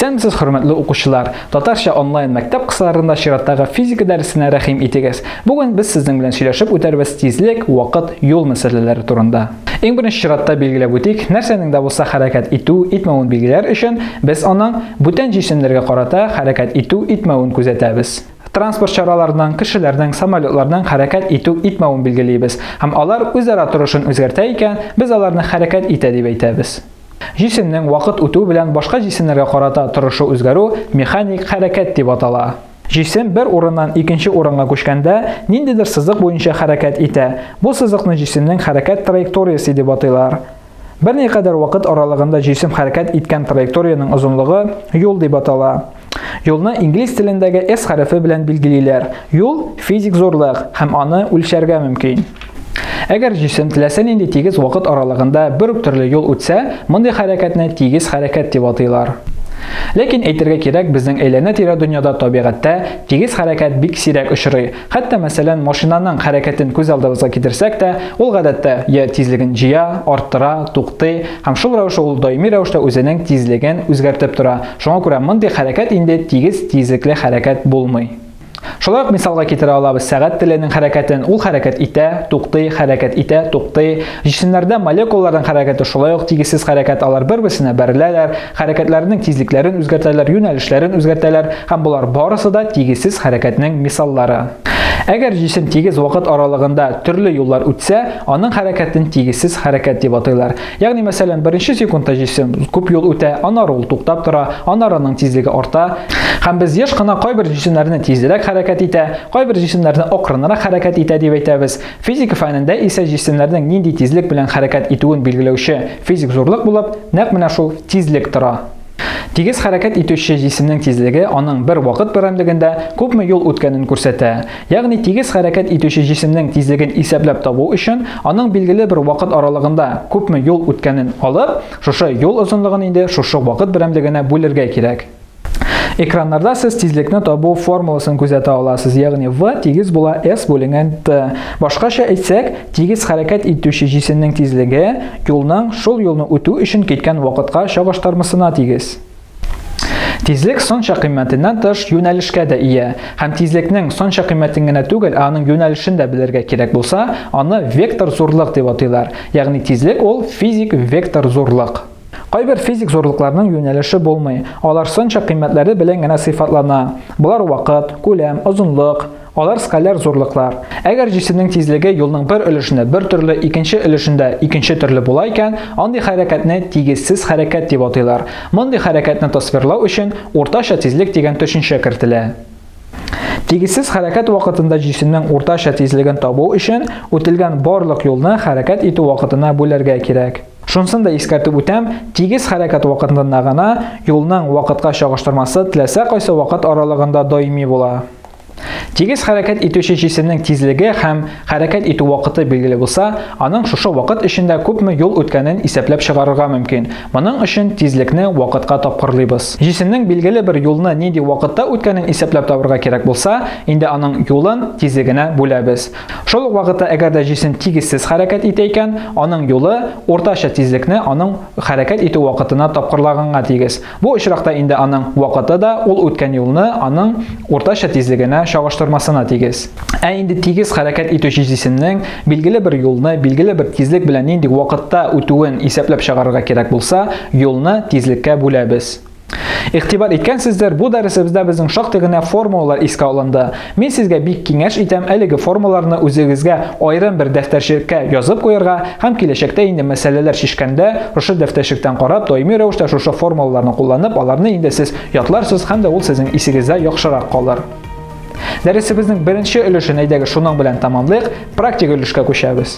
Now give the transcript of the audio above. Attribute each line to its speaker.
Speaker 1: Исәнмесез, хөрмәтле укучылар! Татарча онлайн мәктәп кысаларында чираттагы физика дәресенә рәхим итегез. Бүген без сезнең белән сөйләшеп үтәрбез тизлек, вакыт, юл мәсьәләләре турында. Иң беренче чиратта билгеләп үтик, нәрсәнең дә булса хәрәкәт итү, итмәвен билгеләр өчен без аның бүтән җисемнәргә карата хәрәкәт итү, итмәвен күзәтәбез. Транспорт чараларының, кешеләрнең, самолетларның хәрәкәт итү-итмәвен билгелибез һәм алар үзара торышын үзгәртә икән, без аларны хәрәкәт итә дип әйтәбез. Җисемнең вакыт үтү белән башка җисемнәргә карата торышы үзгәрү механик хәрәкәт дип атала. Җисем бер урыннан икенче урынга күчкәндә ниндидер сызык буенча хәрәкәт итә. Бу сызыкны җисемнең хәрәкәт траекториясе дип атыйлар. Берникадәр вакыт аралыгында җисем хәрәкәт иткән траекториянең озынлыгы юл дип атала. Юлны инглиз телендәге S хәрефе белән билгелиләр. Юл физик зурлык һәм аны үлчәргә мөмкин. Әгәр җисем теләсә нинди тигез вакыт аралыгында бер үк төрле юл үтсә, мондый хәрәкәтне тигез хәрәкәт дип атыйлар. Ләкин әйтергә кирәк, безнең әйләнә-тирә дөньяда табигатьтә тигез хәрәкәт бик сирәк очрый. Хәтта, мәсәлән, машинаның хәрәкәтен күз алдыбызга китерсәк тә, ул гадәттә я тизлеген җыя, арттыра, туктый һәм шул рәвешле ул даими рәвештә үзенең тизлеген үзгәртеп тора. Шуңа күрә мондый хәрәкәт инде тигез тизлекле хәрәкәт булмый. Шулай ук мисалга китерә алабыз сәгать теленең хәрәкәтен, ул хәрәкәт итә, туктый, хәрәкәт итә, туктый. Җисемнәрдә молекулаларның хәрәкәте шулай ук тигезсез хәрәкәт, алар бер-берсенә бәреләләр, хәрәкәтләренең тизлекләрен үзгәртәләр, юнәлешләрен үзгәртәләр һәм болар барысы да тигезсез хәрәкәтнең мисаллары. Әгәр җисем тигез вакыт аралыгында төрле юллар үтсә, аның хәрәкәтен тигезсез хәрәкәт дип атыйлар. Ягъни, мәсәлән, беренче секундта җисем күп юл үтә, аннары ул туктап тора, аннары аның тизлеге арта. Һәм без еш кына кайбер җисемнәрне тизрәк хәрәкәт итә, кайбер җисемнәрне акрынрак хәрәкәт итә дип әйтәбез. Физика фәнендә исә җисемнәрнең нинди тизлек белән хәрәкәт итүен билгеләүче физик зурлык булып, нәкъ менә шул тизлек тора. Тигез хәрәкәт итүче җисемнең тизлеге аның бер вакыт берәмлегендә күпме юл үткәнен күрсәтә. Ягъни тигез хәрәкәт итүче җисемнең тизлеген исәпләп табу өчен аның билгеле бер вакыт аралыгында күпме юл үткәнен алып, шушы юл озынлыгын инде шушы вакыт берәмлегенә бүлергә кирәк. Экраннарда сез тизлекне табу формуласын күзәтә аласыз, ягъни V тигез була S бүленгән T. Башкача әйтсәк, тигез хәрәкәт итүче җисемнең тизлеге юлның шул юлны үтү өчен киткән вакытка чагыштырмасына тигез. Тизлек сонча кыйммәтеннән тыш юнәлешкә дә ия. Һәм тизлекнең сонча кыйммәтен генә түгел, ә аның юнәлешен дә белергә кирәк булса, аны вектор зурлык дип атыйлар. Ягъни тизлек ул физик вектор зурлык. Кайбер физик зурлыкларның юнәлеше булмый, алар сынча кыйммәтләре белән генә сыйфатлана. Болар вакыт, күләм, озынлык, алар скаляр зурлыклар. Әгәр җисемнең тизлеге юлның бер өлешендә бер төрле, икенче өлешендә икенче төрле була икән, андый хәрәкәтне тигезсез хәрәкәт дип атыйлар. Мондый хәрәкәтне тасвирлау өчен уртача тизлек дигән төшенчә кертелә. Тигезсез хәрәкәт вакытында җисемнең уртача тизлеген табу өчен үтелгән барлык юлны хәрәкәт итү вакытына бүләргә кирәк. Шунысын да искәртеп үтәм, тигез хәрәкәт вакытында гына юлның вакытка чагыштырмасы теләсә кайсы вакыт аралыгында даими була. Тигез хәрәкәт итүче җисемнең тизлеге һәм хәрәкәт итү вакыты билгеле булса, аның шушы вакыт эчендә күпме юл үткәнен исәпләп чыгарырга мөмкин. Моның өчен тизлекне вакытка тапкырлыйбыз. Җисемнең билгеле бер юлны нинди вакытта үткәнен исәпләп табырга кирәк булса, инде аның юлын тизлегенә бүләбез. Шул ук вакытта, әгәр дә җисем тигезсез хәрәкәт итә икән, аның юлы уртача тизлекне аның хәрәкәт итү вакытына тапкырлаганга тигез. Бу очракта инде аның вакыты да ул үткән юлны аның уртача тизлегенә чагыштырмасына тигез. Ә инде тигез хәрәкәт итүче җисемнең билгеле бер юлны билгеле бер тизлек белән нинди вакытта үтүен исәпләп чыгарырга кирәк булса, юлны тизлеккә бүләбез. Игътибар иткәнсездер, бу дәресебездә безнең шактый гына формулалар искә алынды. Мин сезгә бик киңәш итәм әлеге формулаларны үзегезгә аерым бер дәфтәрчеккә язып куярга һәм киләчәктә инде мәсьәләләр чишкәндә шушы дәфтәрчектән карап, даими рәвештә шушы формулаларны кулланып, аларны инде сез ятларсыз һәм дә ул сезнең исегездә яхшырак калыр. Дәресебезнең беренче өлешен әйдәгез шуның белән тәмамлыйк, практик өлешкә күчәбез.